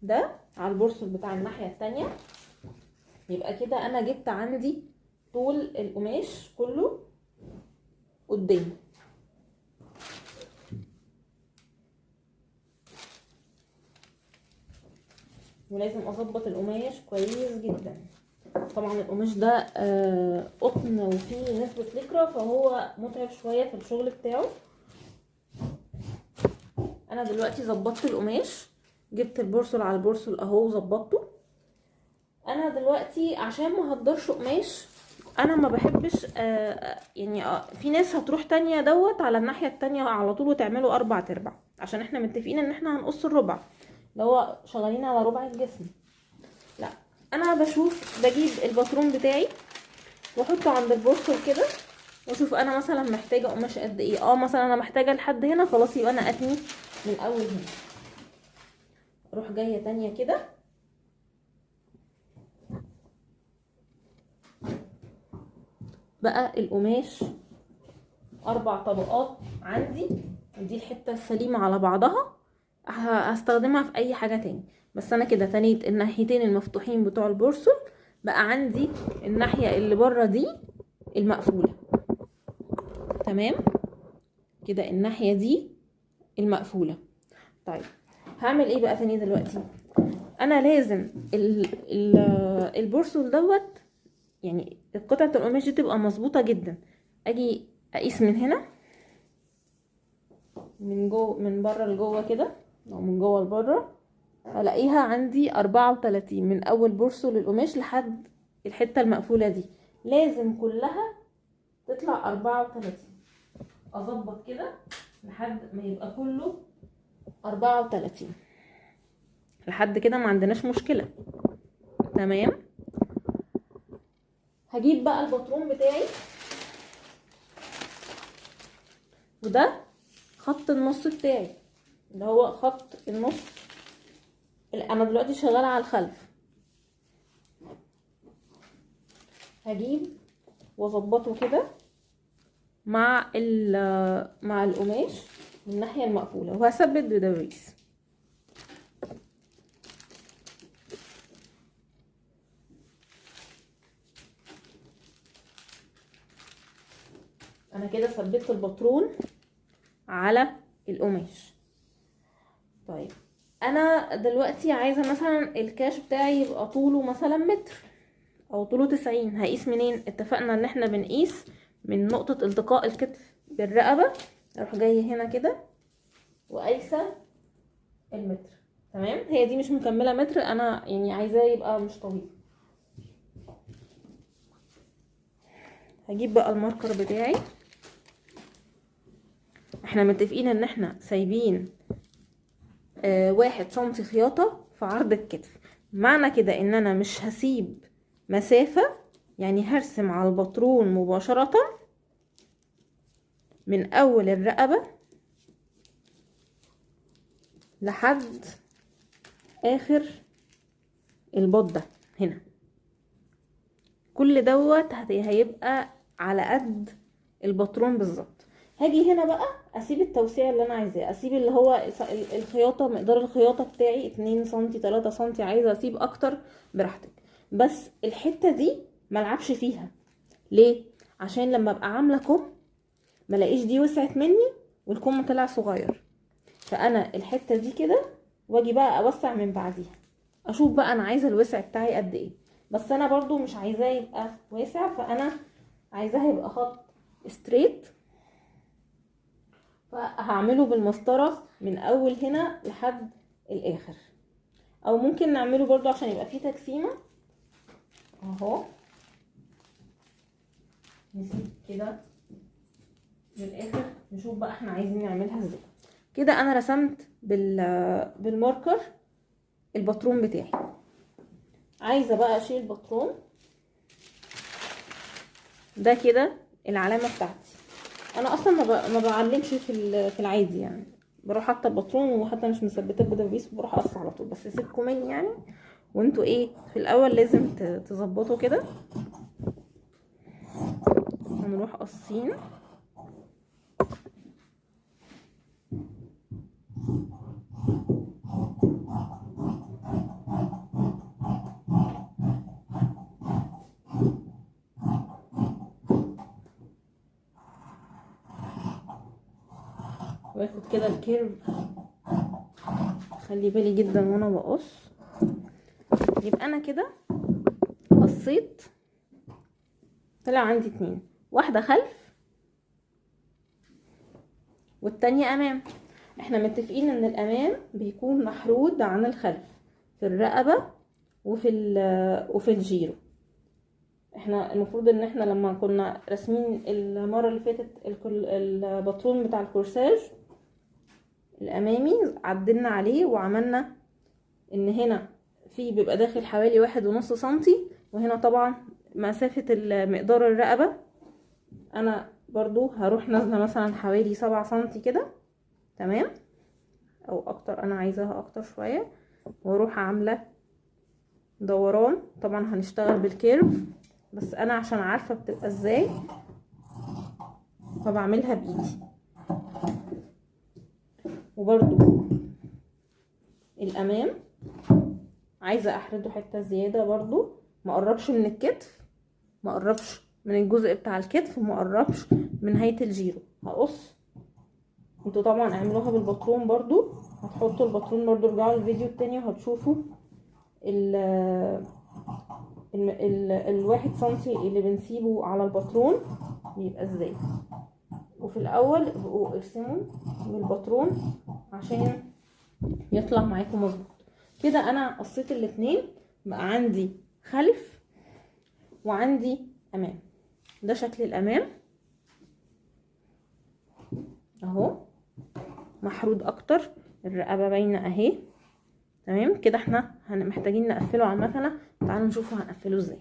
ده على البرسل بتاع الناحية التانية، يبقى كده انا جبت عندي طول القماش كله قدام. ولازم اظبط القماش كويس جدا. طبعا القماش ده قطن وفيه نسبة لكرة، فهو متعب شوية في الشغل بتاعه. انا دلوقتي ظبطت القماش، جبت البرسل على البرسل اهو وظبطته. انا دلوقتي عشان ما هدرش قماش، انا ما بحبش يعني في ناس هتروح تانية دوت على الناحية التانية على طول وتعمله 4/4، عشان احنا متفقين ان احنا هنقص الربع اللي هو شغالين على ربع الجسم. لا، انا بشوف بجيب الباترون بتاعي واحطه عند البرسل كده، واشوف انا مثلا محتاجه قماش قد ايه. مثلا انا محتاجه لحد هنا، خلاص يبقى انا اتني من اول هنا، اروح جاية تانية كده بقى القماش 4 طبقات عندي، ودي الحتة السليمة على بعضها، هستخدمها في اي حاجة تاني. بس انا كده تنيت الناحيتين المفتوحين بتوع البورسل، بقى عندي الناحية اللي بره دي المقفولة. تمام كده، الناحية دي المقفولة. طيب هعمل ايه بقى تاني دلوقتي؟ انا لازم البورسل دوت، يعني قطعة القماش دي تبقى مظبوطة جدا. اجي اقيس من هنا، من جوه، من بره لجوه كده، او من جوه لبره، الاقيها عندي 34 من اول بورسل القماش لحد الحتة المقفولة دي، لازم كلها تطلع 34. اظبط كده لحد ما يبقى كله 34، لحد كده ما عندناش مشكلة. تمام. هجيب بقى الباترون بتاعي، وده خط النص بتاعي اللي هو خط النص. انا دلوقتي شغالة على الخلف. هجيب واظبطه كده مع القماش من الناحية المقفولة، وهثبت بدبابيس. انا كده ثبت الباترون على القماش. طيب انا دلوقتي عايزه مثلا الكاش بتاعي يبقى طوله مثلا متر او طوله 90. هقيس منين؟ اتفقنا ان احنا بنقيس من نقطة التقاء الكتف بالرقبه. اروح جاية هنا كده وقايسه المتر. تمام، هي دي مش مكملة متر، انا يعني عايزاه يبقى مش طويل. هجيب بقى الماركر بتاعي. احنا متفقين ان احنا سايبين 1 سنتي خياطة في عرض الكتف، معنى كده ان انا مش هسيب مسافة، يعني هرسم على الباترون مباشرة من اول الرقبة لحد اخر البط ده هنا. كل دوت هيبقى على قد الباترون بالظبط. هاجي هنا بقى اسيب التوسيع اللي انا عايزاه، اسيب اللي هو الخياطة، مقدار الخياطة بتاعي 2 سنتي 3 سنتي، عايزه اسيب اكتر براحتك، بس الحتة دي ملعبش فيها. ليه؟ عشان لما ابقى عامله كم ملاقيش دي وسعت مني والكم طلع صغير. فانا الحتة دي كده، واجي بقى اوسع من بعديها، اشوف بقى انا عايزه الوسع بتاعي قد ايه. بس انا برضو مش عايزاه يبقى واسع، فانا عايزاه يبقى خط ستريت، فهعمله بالمسطره من اول هنا لحد الاخر، او ممكن نعمله برضو عشان يبقى فيه تجسيمه اهو، نسيب كده للاخر، نشوف بقى احنا عايزين نعملها ازاي. كده انا رسمت بالماركر الباترون بتاعي. عايزه بقى اشيل الباترون ده كده، العلامة بتاعتي. انا اصلا ما بعلمش في العادي، يعني بروح حاطه الباترون وحتى مش مثبتة بدبابيس وبروح اقص على طول، بس سيبكم مني يعني، وانتوا ايه في الاول لازم تظبطوا كده. هنروح قصين واخد كده ال curve، خلي بالي جدا وانا بقص. يبقى انا كده قصيت، طلع عندي 2، واحدة خلف والتانية امام. احنا متفقين ان الامام بيكون محرود عن الخلف في الرقبة وفي الجيرو. احنا المفروض ان احنا لما كنا راسمين المرة اللي فاتت الباترون بتاع الكورساج الامامي عدلنا عليه وعملنا ان هنا في بيبقى داخل حوالي 1.5 سنتي، وهنا طبعا مسافة مقدار الرقبة انا برضو هروح نازلة مثلا حوالي 7 سنتي كده، تمام، او اكتر، انا عايزاها اكتر شوية، واروح عاملة دوران. طبعا هنشتغل بال curve. بس انا عشان عارفة بتبقى ازاي فبعملها بايدي. وبرده الامام عايزة احرده حتة زيادة برضو، ما اقربش من الكتف، ما اقربش من الجزء بتاع الكتف، وما اقربش من نهاية الجيرو. هقص. انتوا طبعا اعملوها بالباترون برضو، هتحطوا الباترون برضو، ارجعوا للفيديو التاني وهتشوفوا ال 1 سنتي اللي بنسيبه على الباترون بيبقى ازاي. وفي الاول ابقوا ارسموا بالباترون عشان يطلع معاكم مظبوط كده. انا قصيت الاتنين، بقى عندي خلف وعندي امام. ده شكل الامام اهو، محرود اكتر، الرقبة باينة اهي. تمام كده. احنا محتاجين نقفله على المكنه. تعالوا نشوفه هنقفله ازاي.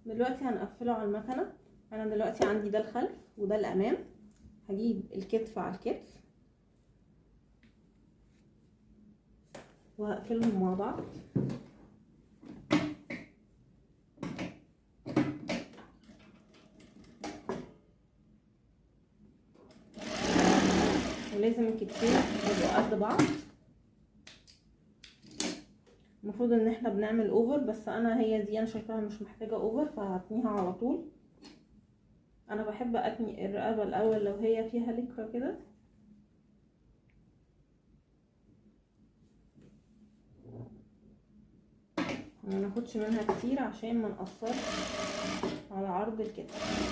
دلوقتي هنقفله على المكنه. انا دلوقتي عندي ده الخلف وده الامام. هجيب الكتف على الكتف وهقفلهم مع بعض. ولازم الكتفين يبقوا قد بعض. المفروض ان احنا بنعمل over، بس انا هي دي انا شايفاها مش محتاجه over، فهتنيها على طول. انا بحب اتني الرقبة الاول لو هي فيها لكرة كده. ما ناخدش منها كتير عشان ما نقصرش على عرض الكتف.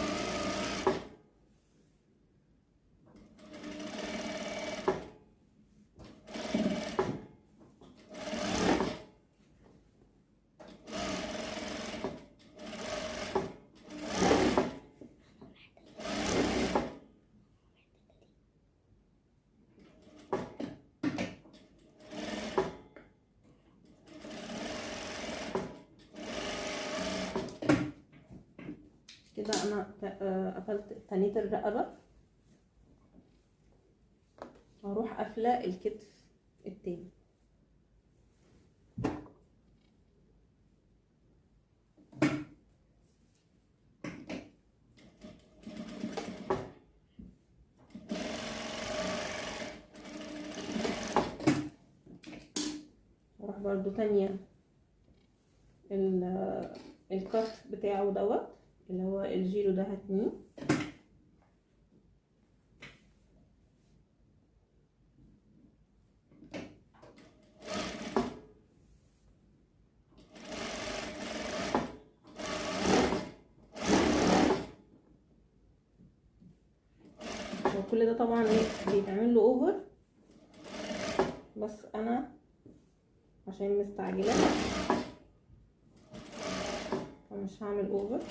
كده انا قفلت تنيت الرقبة. هروح قافله الكتف التاني. هروح برضو تانية الكت بتاعه دوت اللي هو الجيرو ده، هتنيه. وكل ده طبعا بيتعمل له over، بس انا عشان مستعجلة فمش هعمل over.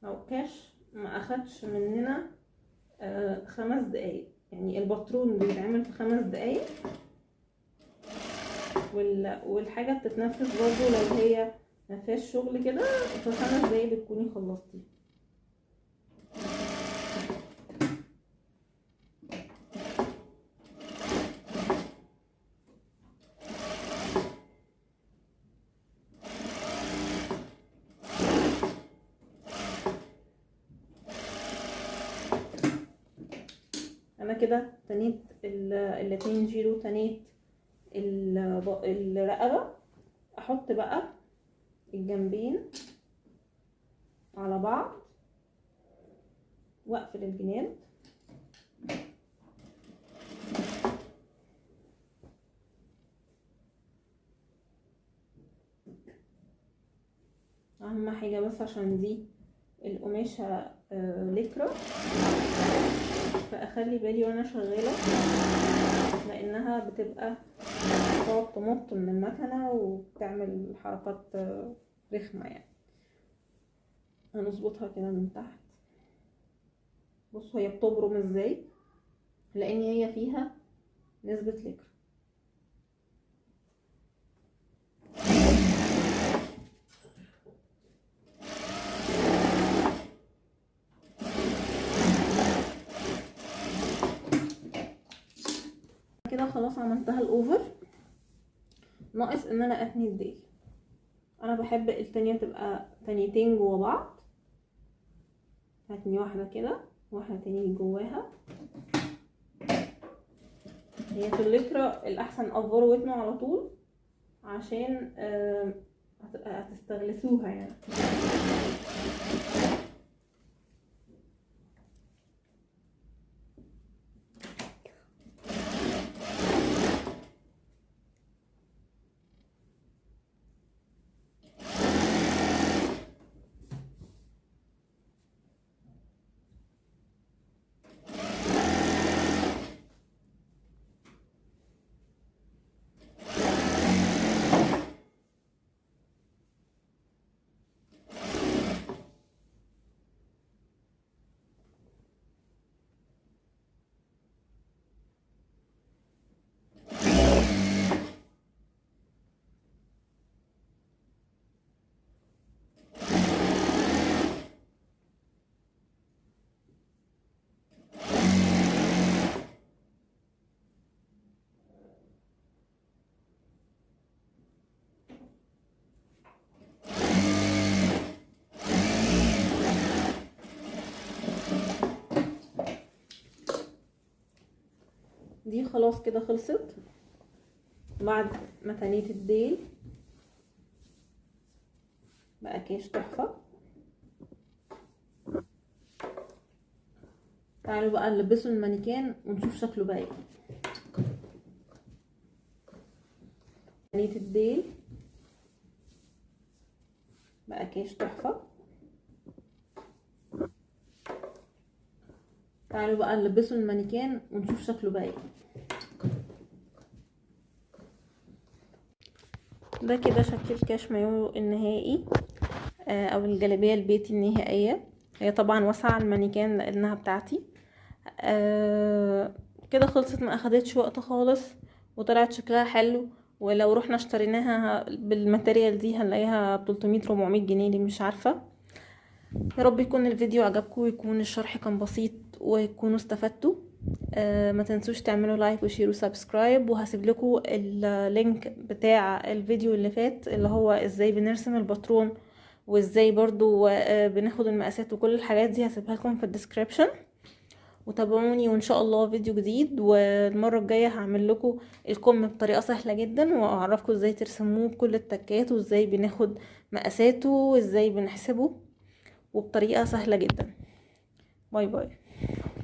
لو كاش ما اخدش مننا 5 دقايق، يعني الباترون بيتعمل في 5 دقايق، والحاجة بتتنفذ برضو لو هي ما فيهاش شغل كده في 5 دقايق بتكوني خلصتي. انا كده تنيت الاتنين جيرو، تنيت الرقبة. احط بقى الجنبين على بعض واقفل الجناب. اهم حاجة بس عشان دي القماشة لكرة، فاخلي بالي وانا شغالة لانها بتبقى بتقعد تمط من المكنة وبتعمل حركات رخمة يعني. هنظبطها كده من تحت. بصوا هي بتبرم ازاي، لان هي فيها نسبة لكر. كده خلاص عملتها ال over، ناقص ان انا اتني الديل. انا بحب التانية تبقى تانيتين جوا بعض، هتني واحدة كده واحدة تاني جواها. هي في الليكرا الاحسن افوروا واتنوا على طول عشان هتستغلسوها يعني. دي خلاص كده خلصت بعد ما تنيت الديل، بقى كاش تحفة. تعالوا بقى نلبسه المانيكان ونشوف شكله بقى ايه. تنيت الديل بقى كاش تحفة. تعالوا بقى نلبسه المانيكان ونشوف شكله بقى ايه. ده كده شكل كاش مايو النهائي، او الجلابية البيتي النهائية. هي طبعا واسعة على المانيكان لانها بتاعتي. كده خلصت، ما اخدتش وقت خالص وطلعت شكلها حلو. ولو رحنا اشتريناها بال material دي هنلاقيها ب 300 400 جنيه، دي مش عارفه. يا رب يكون الفيديو عجبكم ويكون الشرح كان بسيط ويكونوا استفدتوا. ما تنسوش تعملوا like و share و subscribe، وهسيب لكم ال link بتاع الفيديو اللي فات اللي هو ازاي بنرسم الباترون وازاي برضو بناخد المقاسات وكل الحاجات دي، هسيبها لكم في ال description. وتابعوني وان شاء الله فيديو جديد، والمرة الجاية هعمل لكم الكم بطريقة سهلة جدا واعرفكم ازاي ترسموه بكل التكات وازاي بناخد مقاساته وازاي بنحسبه وبطريقة سهلة جدا. bye bye.